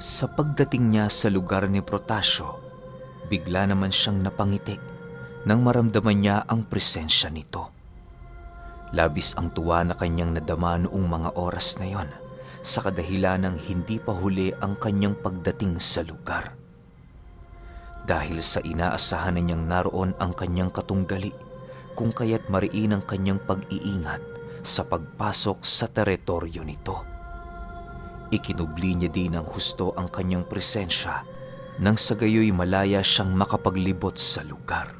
Sa pagdating niya sa lugar ni Protasio, bigla naman siyang napangiti nang maramdaman niya ang presensya nito. Labis ang tuwa na kanyang nadama noong mga oras na yon sa kadahilan ng hindi pa huli ang kanyang pagdating sa lugar. Dahil sa inaasahan na niyang naroon ang kanyang katunggali, kung kaya't mariin ang kanyang pag-iingat sa pagpasok sa teritoryo nito. Ikinubli niya din ng husto ang kanyang presensya nang sa gayoy malaya siyang makapaglibot sa lugar.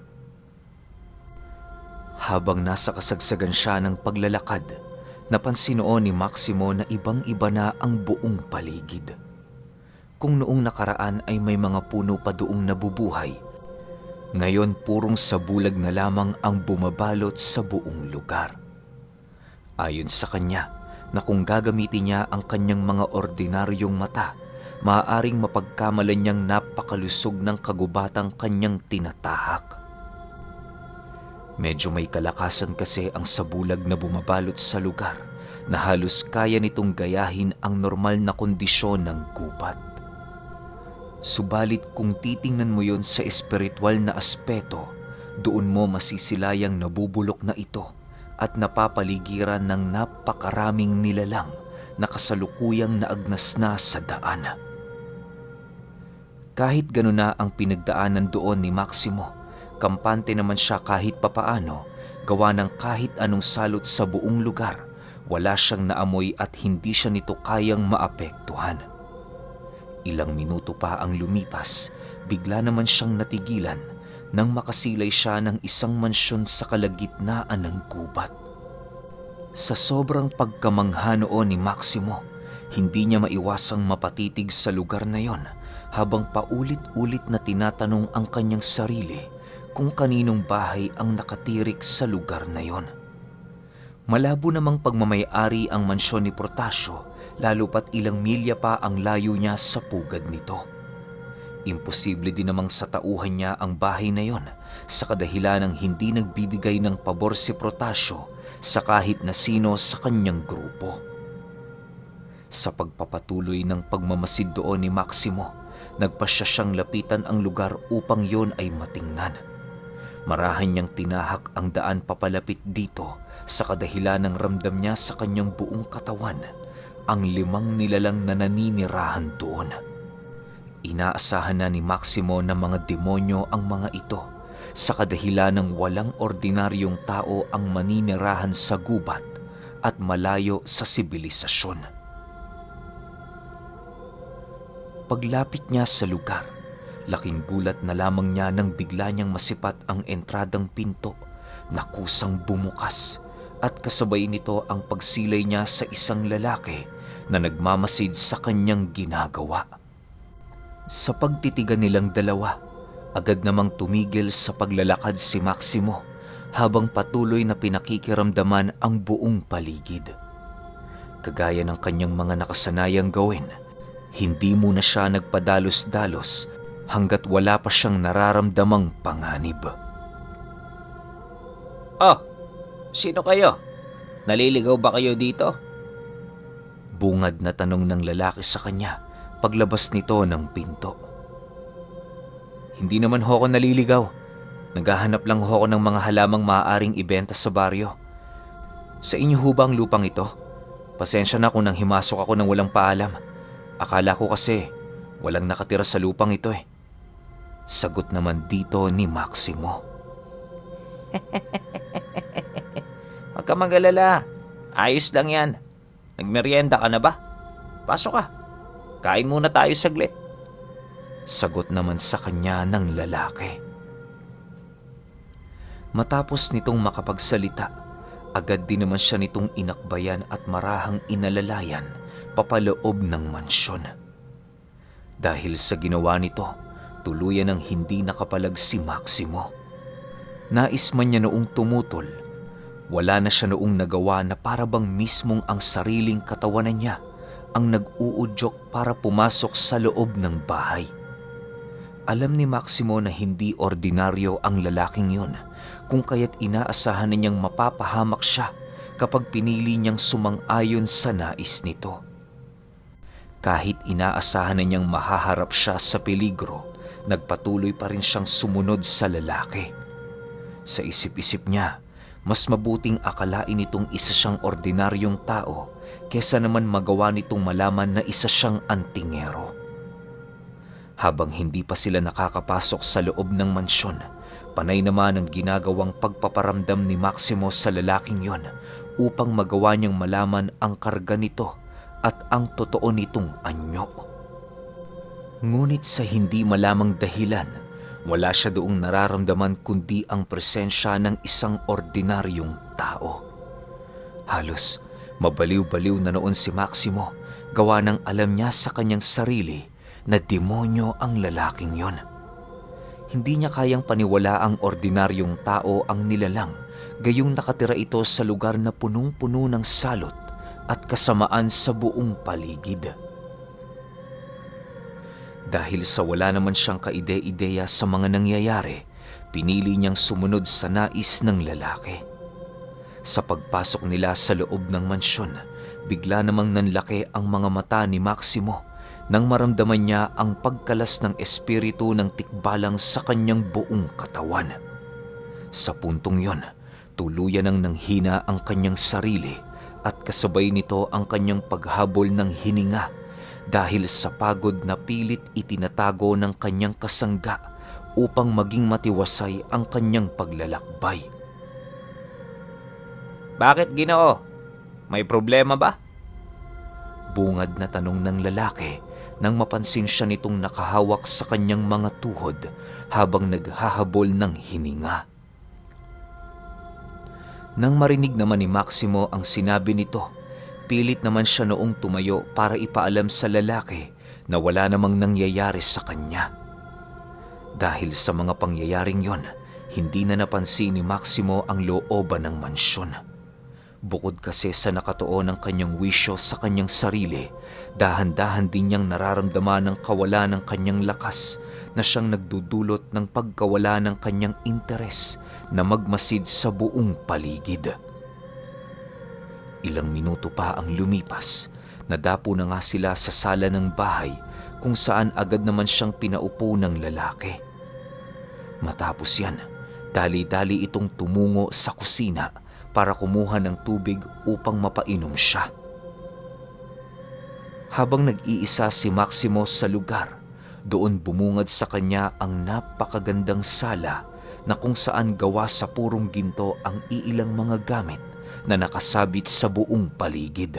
Habang nasa kasagsagan siya ng paglalakad, napansin noon ni Maximo na ibang-iba na ang buong paligid. Kung noong nakaraan ay may mga puno pa doong nabubuhay, ngayon purong sabulag na lamang ang bumabalot sa buong lugar. Ayon sa kanya, na kung gagamitin niya ang kanyang mga ordinaryong mata, maaaring mapagkamalan niyang napakalusog ng kagubatang kanyang tinatahak. Medyo may kalakasan kasi ang sabulag na bumabalot sa lugar na halos kaya nitong gayahin ang normal na kondisyon ng gubat. Subalit kung titingnan mo yon sa espiritual na aspeto, doon mo masisilayang nabubulok na ito at napapaligiran ng napakaraming nilalang na kasalukuyang naagnas na sa daan. Kahit gano'n na ang pinagdaanan doon ni Maximo, kampante naman siya kahit papaano, gawa ng kahit anong salot sa buong lugar, wala siyang naamoy at hindi siya nito kayang maapektuhan. Ilang minuto pa ang lumipas, bigla naman siyang natigilan nang makasilay siya ng isang mansyon sa kalagitnaan ng gubat. Sa sobrang pagkamangha noon ni Maximo, hindi niya maiwasang mapatitig sa lugar na yon habang paulit-ulit na tinatanong ang kanyang sarili kung kaninong bahay ang nakatirik sa lugar na yon. Malabo namang pagmamay-ari ang mansyon ni Protasio, lalo pat ilang milya pa ang layo niya sa pugad nito. Imposible din namang sa tauhan niya ang bahay na yon sa kadahilan ng hindi nagbibigay ng pabor si Protasio sa kahit na sino sa kanyang grupo. Sa pagpapatuloy ng pagmamasid doon ni Maximo, nagpasya siyang lapitan ang lugar upang yon ay matingnan. Marahan niyang tinahak ang daan papalapit dito sa kadahilan ng ramdam niya sa kanyang buong katawan ang 5 nilalang na naninirahan doon. Inaasahan na ni Maximo na mga demonyo ang mga ito sa kadahilan ng walang ordinaryong tao ang maninirahan sa gubat at malayo sa sibilisasyon. Paglapit niya sa lugar, laking gulat na lamang niya nang bigla niyang masipat ang entradang pinto na kusang bumukas at kasabay nito ang pagsilay niya sa isang lalaki na nagmamasid sa kanyang ginagawa. Sa pagtitigan nilang dalawa, agad namang tumigil sa paglalakad si Maximo habang patuloy na pinakikiramdaman ang buong paligid. Kagaya ng kanyang mga nakasanayang gawin, hindi muna siya nagpadalos-dalos hanggat wala pa siyang nararamdamang panganib. Oh, sino kayo? Naliligaw ba kayo dito? Bungad na tanong ng lalaki sa kanya paglabas nito ng pinto. Hindi naman ho ako naliligaw. Naghahanap lang ho ako ng mga halamang maaaring ibenta sa baryo. Sa inyo ho ba ang lupang ito? Pasensya na kung nang himasok ako ng walang paalam. Akala ko kasi walang nakatira sa lupang ito eh. Sagot naman dito ni Maximo. Huwag ka mag-alala. Ayos lang yan. Nagmeryenda ka na ba? Pasok ka. Kain muna tayo saglit. Sagot naman sa kanya ng lalaki. Matapos nitong makapagsalita, agad din naman siya nitong inakbayan at marahang inalalayan papaloob ng mansyon. Dahil sa ginawa nito, tuluyan ng hindi nakapalag si Maximo. Nais man niya noong tumutol, wala na siya noong nagawa na para bang mismong ang sariling katawanan niya ang nag-uudyok para pumasok sa loob ng bahay. Alam ni Maximo na hindi ordinaryo ang lalaking yun, kung kaya't inaasahan na niyang mapapahamak siya kapag pinili niyang sumang-ayon sa nais nito. Kahit inaasahan na niyang mahaharap siya sa peligro, nagpatuloy pa rin siyang sumunod sa lalaki. Sa isip-isip niya, mas mabuting akalain itong isa siyang ordinaryong tao kesa naman magawa nitong malaman na isa siyang antingero. Habang hindi pa sila nakakapasok sa loob ng mansyon, panay naman ang ginagawang pagpaparamdam ni Maximo sa lalaking yon upang magawa niyang malaman ang karga nito at ang totoo nitong anyo. Ngunit sa hindi malamang dahilan, wala siya doong nararamdaman kundi ang presensya ng isang ordinaryong tao. Halos mabaliw-baliw na noon si Maximo, gawa ng alam niya sa kanyang sarili na demonyo ang lalaking yon. Hindi niya kayang paniwala ang ordinaryong tao ang nilalang, gayong nakatira ito sa lugar na punong-puno ng salot at kasamaan sa buong paligid. Dahil sa wala naman siyang kaide-ideya sa mga nangyayari, pinili niyang sumunod sa nais ng lalaki. Sa pagpasok nila sa loob ng mansyon, bigla namang nanlaki ang mga mata ni Maximo nang maramdaman niya ang pagkalas ng espiritu ng tikbalang sa kanyang buong katawan. Sa puntong yon, tuluyan ang nanghina ang kanyang sarili at kasabay nito ang kanyang paghabol ng hininga dahil sa pagod na pilit itinatago ng kanyang kasangga upang maging matiwasay ang kanyang paglalakbay. Bakit, Ginoo? May problema ba? Bungad na tanong ng lalaki nang mapansin siya nitong nakahawak sa kanyang mga tuhod habang naghahabol ng hininga. Nang marinig naman ni Maximo ang sinabi nito, pilit naman siya noong tumayo para ipaalam sa lalaki na wala namang nangyayari sa kanya. Dahil sa mga pangyayaring yon, hindi na napansin ni Maximo ang looban ng mansyon. Bukod kasi sa nakatuon ng kanyang wisyo sa kanyang sarili, dahan-dahan din niyang nararamdaman ang kawalan ng kanyang lakas na siyang nagdudulot ng pagkawala ng kanyang interes na magmasid sa buong paligid. Ilang minuto pa ang lumipas, nadapo na nga sila sa sala ng bahay kung saan agad naman siyang pinaupo ng lalaki. Matapos yan, dali-dali itong tumungo sa kusina para kumuha ng tubig upang mapainom siya. Habang nag-iisa si Maximo sa lugar, doon bumungad sa kanya ang napakagandang sala na kung saan gawa sa purong ginto ang iilang mga gamit na nakasabit sa buong paligid.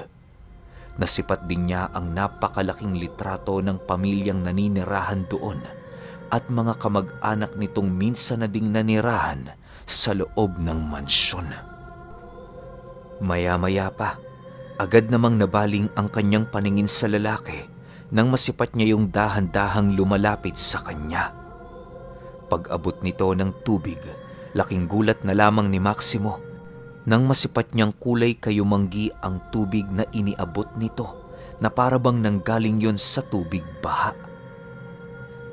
Nasipat din niya ang napakalaking litrato ng pamilyang naninirahan doon at mga kamag-anak nitong minsan na ding nanirahan sa loob ng mansyon. Maya-maya pa, agad namang nabaling ang kanyang paningin sa lalaki nang masipat niya yung dahan-dahang lumalapit sa kanya. Pag-abot nito ng tubig, laking gulat na lamang ni Maximo nang masipat niyang kulay kayumanggi ang tubig na iniabot nito na parabang nanggaling yon sa tubig baha.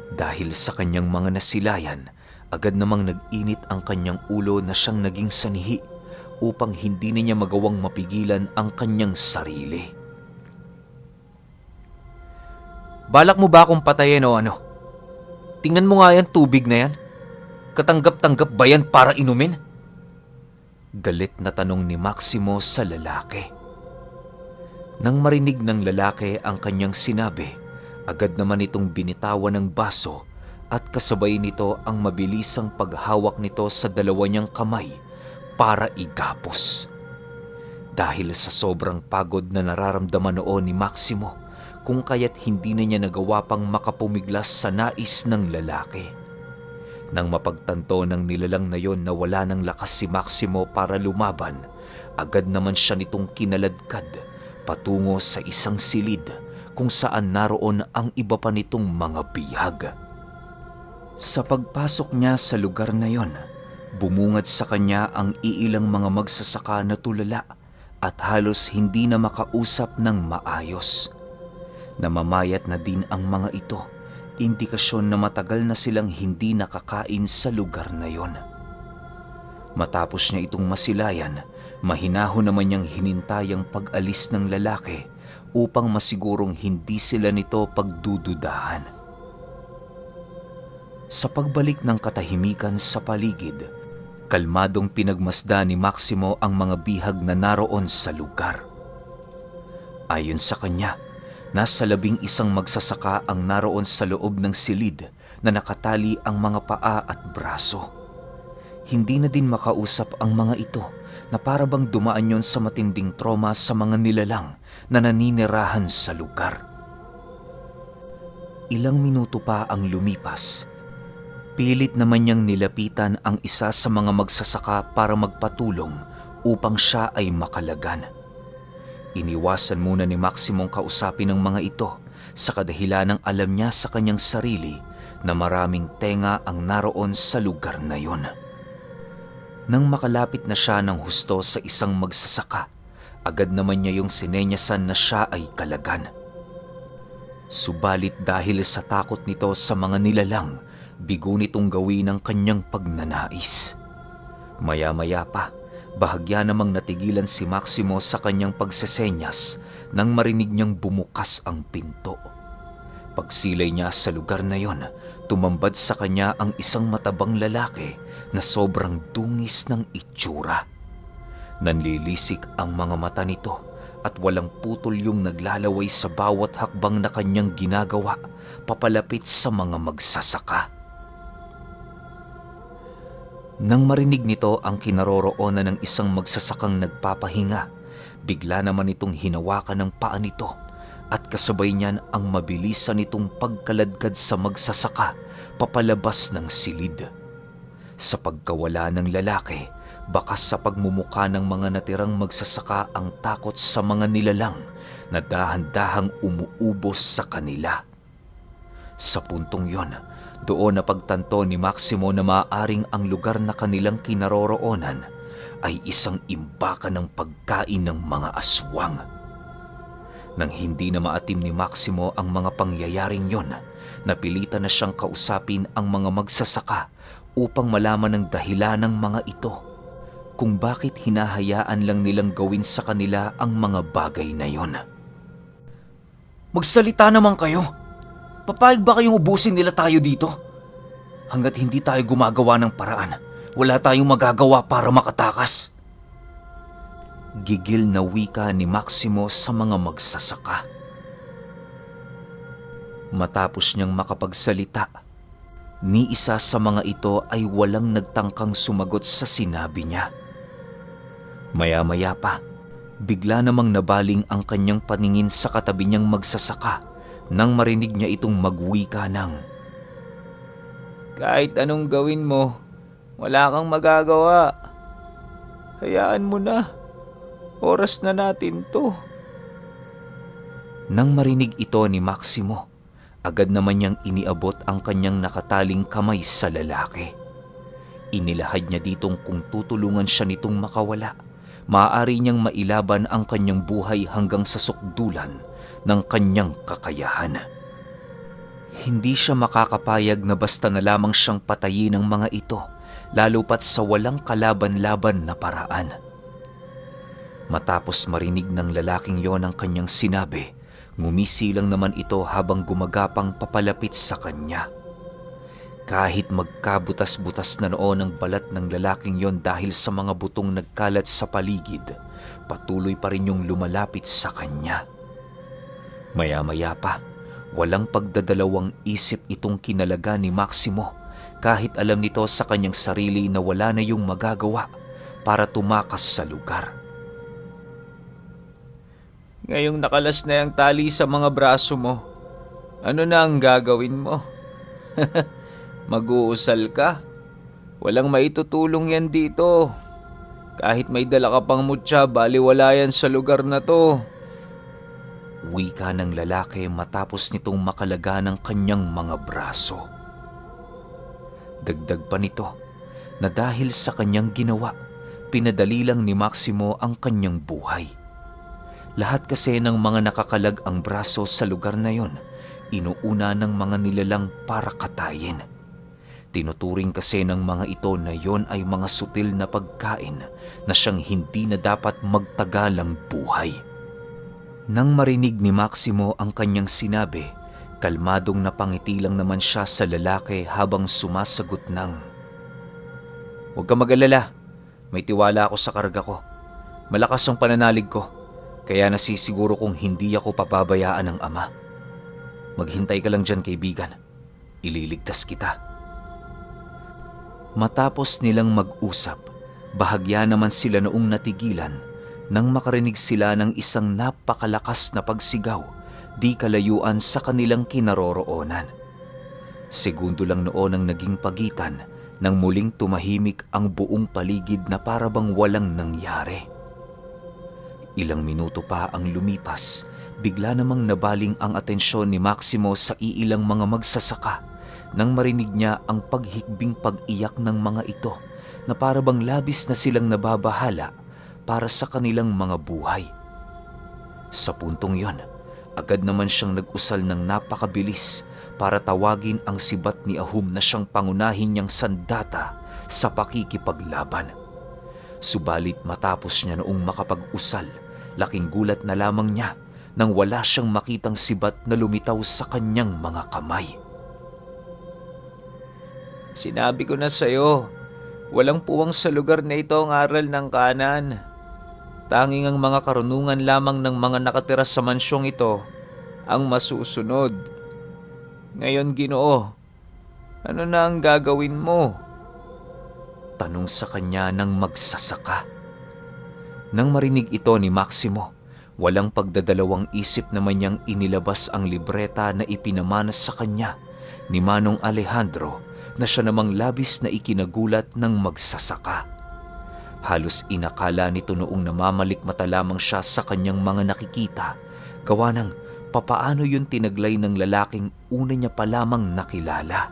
Dahil sa kanyang mga nasilayan, agad namang nag-init ang kanyang ulo na siyang naging sanhi upang hindi niya magawang mapigilan ang kanyang sarili. Balak mo ba akong patayin o ano? Tingnan mo nga yan tubig na yan. Katanggap-tanggap ba yan para inumin? Galit na tanong ni Maximo sa lalaki. Nang marinig ng lalaki ang kanyang sinabi, agad naman itong binitawan ng baso at kasabay nito ang mabilisang paghawak nito sa dalawa niyang kamay para igapos. Dahil sa sobrang pagod na nararamdaman noon ni Maximo, kung kaya't hindi na niya nagawa pang makapumiglas sa nais ng lalaki. Nang mapagtanto ng nilalang na yon na wala ng lakas si Maximo para lumaban, agad naman siya nitong kinaladkad patungo sa isang silid kung saan naroon ang iba pa nitong mga bihag. Sa pagpasok niya sa lugar na yon, bumungad sa kanya ang iilang mga magsasaka na tulala at halos hindi na makausap ng maayos. Namamayat na din ang mga ito, indikasyon na matagal na silang hindi nakakain sa lugar na yon. Matapos niya itong masilayan, mahinahon naman niyang hinintay ang pag-alis ng lalaki upang masigurong hindi sila nito pagdududahan. Sa pagbalik ng katahimikan sa paligid, kalmadong pinagmasdan ni Maximo ang mga bihag na naroon sa lugar. Ayon sa kanya, nasa 11 magsasaka ang naroon sa loob ng silid na nakatali ang mga paa at braso. Hindi na din makausap ang mga ito na para bang dumaan yon sa matinding trauma sa mga nilalang na naninirahan sa lugar. Ilang minuto pa ang lumipas. Pilit naman niyang nilapitan ang isa sa mga magsasaka para magpatulong upang siya ay makalagan. Iniwasan muna ni Maximong kausapin ng mga ito sa kadahilanang alam niya sa kanyang sarili na maraming tenga ang naroon sa lugar na yon. Nang makalapit na siya ng husto sa isang magsasaka, agad naman niya yung sinenyasan na siya ay kalagan. Subalit dahil sa takot nito sa mga nilalang, bigo nitong gawin ang kanyang pagnanais. Maya-maya pa, bahagya namang natigilan si Maximo sa kanyang pagsesenyas nang marinig niyang bumukas ang pinto. Pagsilay niya sa lugar na yon, tumambad sa kanya ang isang matabang lalaki na sobrang dungis ng itsura. Nanlilisik ang mga mata nito at walang putol yung naglalaway sa bawat hakbang na kanyang ginagawa papalapit sa mga magsasaka. Nang marinig nito ang kinaroroonan ng isang magsasakang nagpapahinga, bigla naman itong hinawakan ng paa nito at kasabay niyan ang mabilisan nitong pagkaladkad sa magsasaka papalabas ng silid. Sa pagkawala ng lalaki, bakas sa pagmumuka ng mga natirang magsasaka ang takot sa mga nilalang na dahan-dahang umuubos sa kanila. Sa puntong yon, doon na pagtanto ni Maximo na maaaring ang lugar na kanilang kinaroroonan ay isang imbakan ng pagkain ng mga aswang. Nang hindi na maatim ni Maximo ang mga pangyayaring yon, napilitan na siyang kausapin ang mga magsasaka upang malaman ang dahilan ng mga ito kung bakit hinahayaan lang nilang gawin sa kanila ang mga bagay na yon. Magsalita naman kayo. Papayag ba kayong ubusin nila tayo dito? Hanggat hindi tayo gumagawa ng paraan, wala tayong magagawa para makatakas. Gigil na wika ni Maximo sa mga magsasaka. Matapos niyang makapagsalita, ni isa sa mga ito ay walang nagtangkang sumagot sa sinabi niya. Maya-maya pa, bigla namang nabaling ang kanyang paningin sa katabi niyang magsasaka nang marinig niya itong magwika ng, Kahit anong gawin mo, wala kang magagawa. Hayaan mo na. Oras na natin to. Nang marinig ito ni Maximo, agad naman niyang iniabot ang kanyang nakataling kamay sa lalaki. Inilahad niya ditong kung tutulungan siya nitong makawala, maaari niyang mailaban ang kanyang buhay hanggang sa sukdulan ng kanyang kakayahan. Hindi siya makakapayag na basta na lamang siyang patayin ng mga ito, lalo pat sa walang kalaban-laban na paraan. Matapos marinig ng lalaking yon ang kanyang sinabi, ngumisi lang naman ito habang gumagapang papalapit sa kanya. Kahit magkabutas-butas na noon ang balat ng lalaking yon dahil sa mga butong nagkalat sa paligid, patuloy pa rin yung lumalapit sa kanya. Maya-maya pa, walang pagdadalawang isip itong kinalaga ni Maximo kahit alam nito sa kanyang sarili na wala na yung magagawa para tumakas sa lugar. Ngayong nakalas na yung tali sa mga braso mo, ano na ang gagawin mo? Mag-uusal ka? Walang maitutulong yan dito. Kahit may dala ka pang mutya, baliwala yan sa lugar na to. Wika ng lalaki matapos nitong makalaga ng kanyang mga braso. Dagdag pa nito na dahil sa kanyang ginawa, pinadali lang ni Maximo ang kanyang buhay. Lahat kasi ng mga nakakalag ang braso sa lugar na yon, inuuna ng mga nilalang para katayin. Tinuturing kasi ng mga ito na yon ay mga sutil na pagkain na siyang hindi na dapat magtagalang buhay. Nang marinig ni Maximo ang kanyang sinabi, kalmadong napangiti lang naman siya sa lalaki habang sumasagot ng, "Huwag ka mag-alala, may tiwala ako sa karga ko. Malakas ang pananalig ko, kaya nasisiguro kong hindi ako papabayaan ng ama. Maghintay ka lang dyan, kaibigan. Ililigtas kita." Matapos nilang mag-usap, bahagya naman sila noong natigilan nang makarinig sila ng isang napakalakas na pagsigaw di kalayuan sa kanilang kinaroroonan. Segundo lang noon ang naging pagitan nang muling tumahimik ang buong paligid na parabang walang nangyari. Ilang minuto pa ang lumipas, bigla namang nabaling ang atensyon ni Maximo sa iilang mga magsasaka nang marinig niya ang paghikbing pag-iyak ng mga ito na parabang labis na silang nababahala para sa kanilang mga buhay. Sa puntong yon, agad naman siyang nag-usal ng napakabilis para tawagin ang sibat ni Ahum na siyang pangunahin niyang sandata sa pakikipaglaban. Subalit matapos niya noong makapag-usal, laking gulat na lamang niya nang wala siyang makitang sibat na lumitaw sa kanyang mga kamay. Sinabi ko na sa'yo, walang puwang sa lugar na ito ang aral ng kanan. Tanging ang mga karunungan lamang ng mga nakatira sa mansyong ito ang masusunod. Ngayon, Ginoo, ano na ang gagawin mo? Tanong sa kanya ng magsasaka. Nang marinig ito ni Maximo, walang pagdadalawang isip naman niyang inilabas ang libreta na ipinamana sa kanya ni Manong Alejandro na siya namang labis na ikinagulat ng magsasaka. Halos inakala nito noong namamalikmata lamang siya sa kanyang mga nakikita, gawa ng papaano yun tinaglay ng lalaking una niya pa lamang nakilala.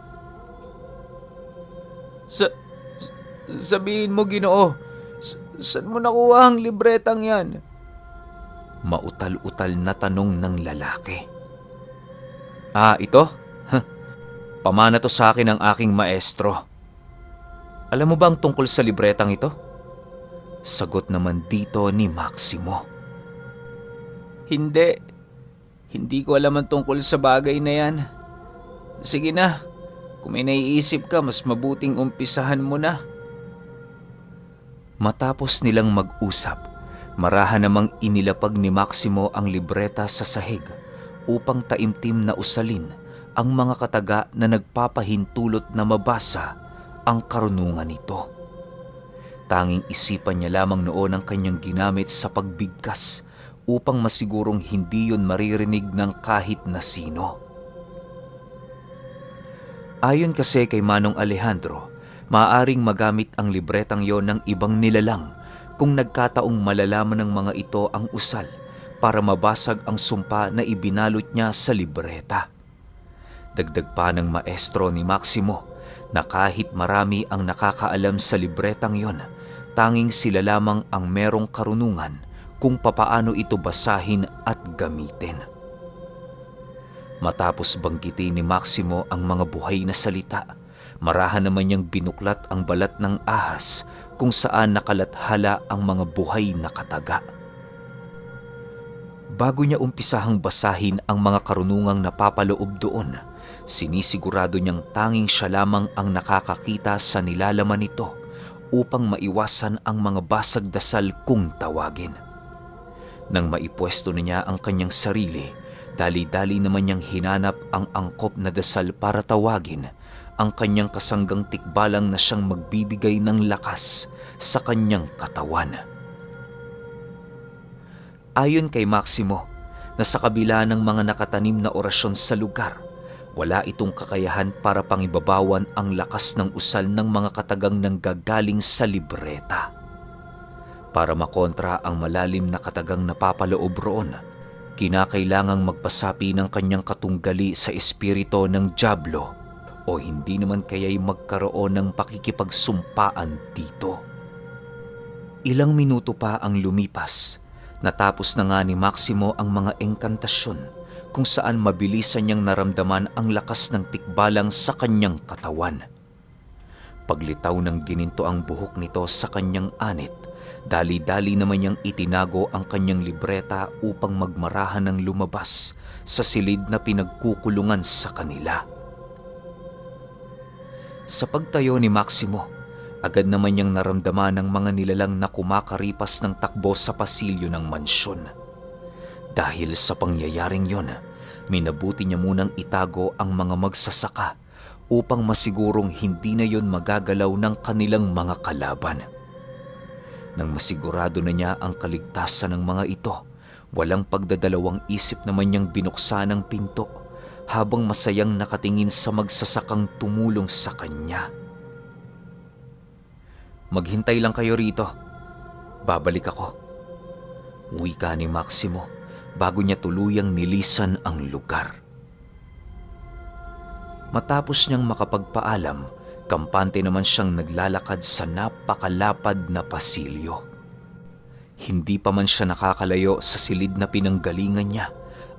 Sabihin mo, Ginoo, saan mo nakuha ang libretang yan? Mautal-utal na tanong ng lalaki. Ito? Pamana to sa akin ng aking maestro. Alam mo ba ang tungkol sa libretang ito? Sagot naman dito ni Maximo. Hindi ko alam ang tungkol sa bagay na yan. Sige na, kung may naiisip ka, mas mabuting umpisahan mo na. Matapos nilang mag-usap, marahan namang inilapag ni Maximo ang libreta sa sahig upang taimtim na usalin ang mga kataga na nagpapahintulot na mabasa ang karunungan nito. Tanging isipan niya lamang noon ang kanyang ginamit sa pagbigkas upang masigurong hindi yun maririnig ng kahit na sino. Ayon kasi kay Manong Alejandro, maaaring magamit ang libretang yon ng ibang nilalang kung nagkataong malalaman ng mga ito ang usal para mabasag ang sumpa na ibinalot niya sa libreta. Dagdag pa ng maestro ni Maximo na kahit marami ang nakakaalam sa libretang yon, tanging sila lamang ang merong karunungan kung papaano ito basahin at gamitin. Matapos banggitin ni Maximo ang mga buhay na salita, marahan naman niyang binuklat ang balat ng ahas kung saan nakalathala ang mga buhay na kataga. Bago niya umpisahang basahin ang mga karunungang napapaloob doon, sinisigurado niyang tanging siya lamang ang nakakakita sa nilalaman nito upang maiwasan ang mga basag dasal kung tawagin. Nang maipwesto na niya ang kanyang sarili, dali-dali naman niyang hinanap ang angkop na dasal para tawagin ang kanyang kasanggang tikbalang na siyang magbibigay ng lakas sa kanyang katawan. Ayon kay Maximo, na sa kabila ng mga nakatanim na orasyon sa lugar, wala itong kakayahan para pangibabawan ang lakas ng usal ng mga katagang nanggagaling sa libreta. Para makontra ang malalim na katagang napapaloob roon, kinakailangang magpasapi ng kanyang katunggali sa espirito ng dyablo o hindi naman kaya'y magkaroon ng pakikipagsumpaan dito. Ilang minuto pa ang lumipas, natapos na nga ni Maximo ang mga engkantasyon kung saan mabilisan niyang naramdaman ang lakas ng tikbalang sa kanyang katawan. Paglitaw ng gininto ang buhok nito sa kanyang anit, Dali-dali naman niyang itinago ang kanyang libreta upang magmarahan ng lumabas sa silid na pinagkukulungan sa kanila. Sa pagtayo ni Maximo, agad naman niyang naramdaman ng mga nilalang na kumakaripas ng takbo sa pasilyo ng mansyon. Dahil sa pangyayaring yon, minabuti niya munang itago ang mga magsasaka upang masigurong hindi na yon magagalaw ng kanilang mga kalaban. Nang masigurado na niya ang kaligtasan ng mga ito, walang pagdadalawang isip naman niyang binuksan ang pinto habang masayang nakatingin sa magsasakang tumulong sa kanya. "Maghintay lang kayo rito. Babalik ako," wika ni Maximo bago niya tuluyang nilisan ang lugar. Matapos niyang makapagpaalam, kampante naman siyang naglalakad sa napakalapad na pasilyo. Hindi pa man siya nakakalayo sa silid na pinanggalingan niya,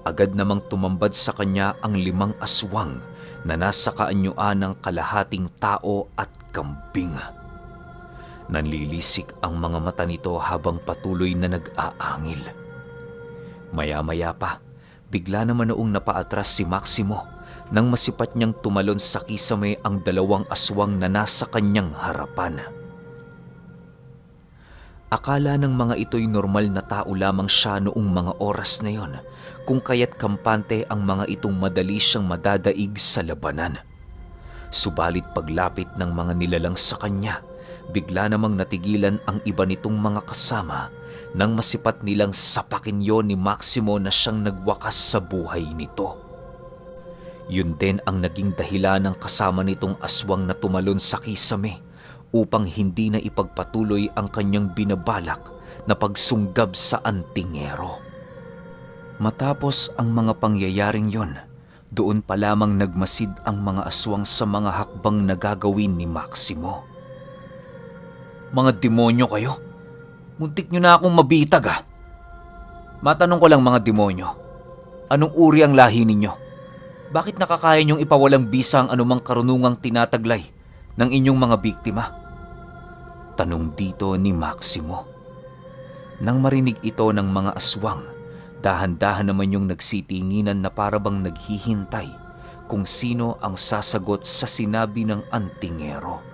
agad namang tumambad sa kanya ang 5 aswang na nasa kaanyuan ng kalahating tao at kambing. Nanlilisik ang mga mata nito habang patuloy na nag-aangil. Maya-maya pa, bigla naman noong napaatras si Maximo nang masipat niyang tumalon sa kisame ang 2 aswang na nasa kanyang harapan. Akala ng mga ito'y normal na tao lamang siya noong mga oras na yon, kung kaya't kampante ang mga itong madali siyang madadaig sa labanan. Subalit paglapit ng mga nilalang sa kanya, bigla namang natigilan ang iba nitong mga kasama nang masipat nilang sapakin yon ni Maximo na siyang nagwakas sa buhay nito. Yun din ang naging dahilan ng kasama nitong aswang na tumalon sa kisame upang hindi na ipagpatuloy ang kanyang binabalak na pagsunggab sa antingero. Matapos ang mga pangyayaring yon, doon pa lamang nagmasid ang mga aswang sa mga hakbang na gagawin ni Maximo. "Mga demonyo kayo! Muntik nyo na akong mabitag ah! Matanong ko lang mga demonyo, anong uri ang lahi ninyo? Bakit nakakaya niyong ipawalang bisa ang anumang karunungang tinataglay ng inyong mga biktima?" Tanong dito ni Maximo. Nang marinig ito ng mga aswang, dahan-dahan naman yung nagsitinginan na parabang naghihintay kung sino ang sasagot sa sinabi ng antingero.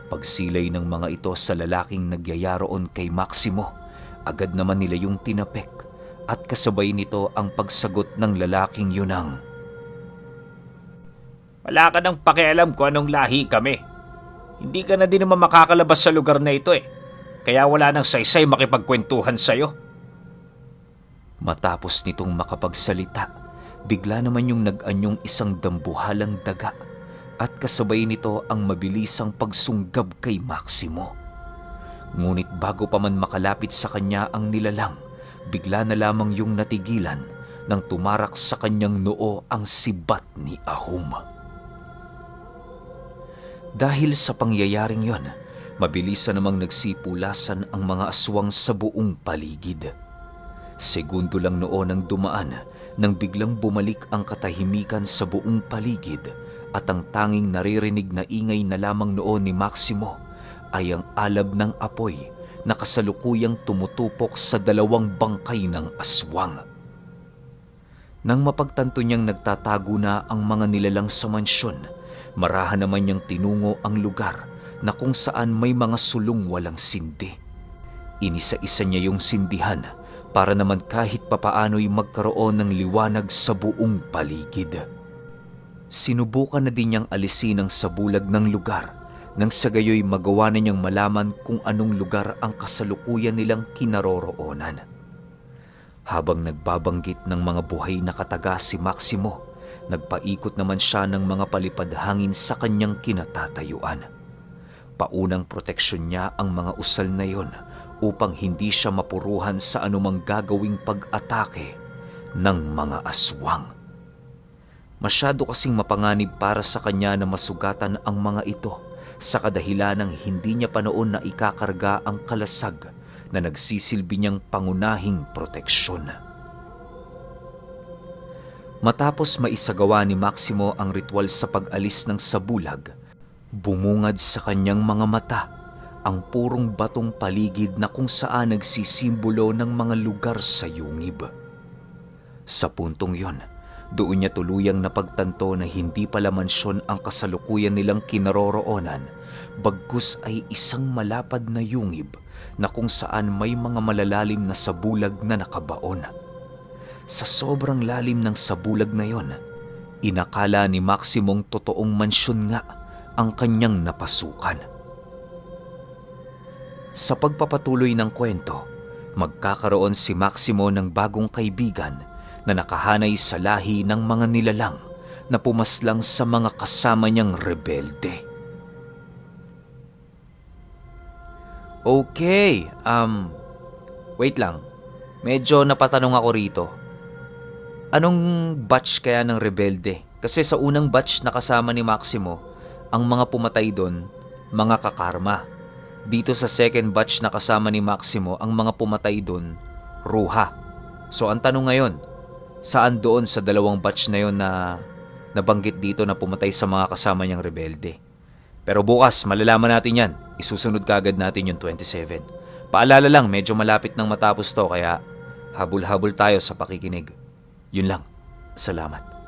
Pagsilay ng mga ito sa lalaking nagyayaroon kay Maximo, agad naman nila yung tinapik at kasabay nito ang pagsagot ng lalaking yunang, "Wala ka nang pakialam kung anong lahi kami. Hindi ka na din naman makakalabas sa lugar na ito eh. Kaya wala nang saysay makipagkwentuhan sa'yo." Matapos nitong makapagsalita, bigla naman yung nag-anyong isang dambuhalang daga at kasabay nito ang mabilisang pagsunggab kay Maximo. Ngunit bago pa man makalapit sa kanya ang nilalang, bigla na lamang yung natigilan nang tumarak sa kanyang noo ang sibat ni Ahum. Dahil sa pangyayaring yon, mabilisan namang nagsipulasan ang mga aswang sa buong paligid. Segundo lang noon ang dumaan nang biglang bumalik ang katahimikan sa buong paligid at ang tanging naririnig na ingay na lamang noon ni Maximo ay ang alab ng apoy na kasalukuyang tumutupok sa 2 bangkay ng aswang. Nang mapagtanto niyang nagtatago na ang mga nilalang sa mansyon, marahan naman niyang tinungo ang lugar na kung saan may mga sulong walang sindi. Inisa-isa niya yung sindihan para naman kahit papaano'y magkaroon ng liwanag sa buong paligid. Sinubukan na din niyang alisin ang sabulag ng lugar nang sa gayoy magawa na niyang malaman kung anong lugar ang kasalukuyan nilang kinaroroonan. Habang nagbabanggit ng mga buhay na kataga si Maximo, nagpaikot naman siya ng mga palipad hangin sa kanyang kinatatayuan. Paunang proteksyon niya ang mga usal na yon upang hindi siya mapuruhan sa anumang gagawing pag-atake ng mga aswang. Masyado kasing mapanganib para sa kanya na masugatan ang mga ito sa kadahilanang hindi niya pa noon na ikakarga ang kalasag na nagsisilbi niyang pangunahing proteksyon. Matapos maisagawa ni Maximo ang ritual sa pag-alis ng sabulag, bumungad sa kanyang mga mata ang purong batong paligid na kung saan nagsisimbolo ng mga lugar sa yungib. Sa puntong yon, doon niya tuluyang napagtanto na hindi pala mansyon ang kasalukuyan nilang kinaroroonan, bagkus ay isang malapad na yungib na kung saan may mga malalalim na sabulag na nakabaon. Sa sobrang lalim ng sabulag na yon, inakala ni Maximong totoong mansyon nga ang kanyang napasukan. Sa pagpapatuloy ng kwento, magkakaroon si Maximo ng bagong kaibigan na nakahanay sa lahi ng mga nilalang na pumaslang sa mga kasama niyang rebelde. Okay, wait lang. Medyo napatanong ako rito. Anong batch kaya ng rebelde? Kasi sa unang batch na kasama ni Maximo, ang mga pumatay doon, mga kakarma. Dito sa second batch na kasama ni Maximo, ang mga pumatay doon, ruha. So ang tanong ngayon, saan doon sa dalawang batch na yon na nabanggit dito na pumatay sa mga kasama niyang rebelde? Pero bukas, malalaman natin yan. Isusunod kagad natin yung 27. Paalala lang, medyo malapit nang matapos to, kaya habol-habol tayo sa pakikinig. Yun lang. Salamat.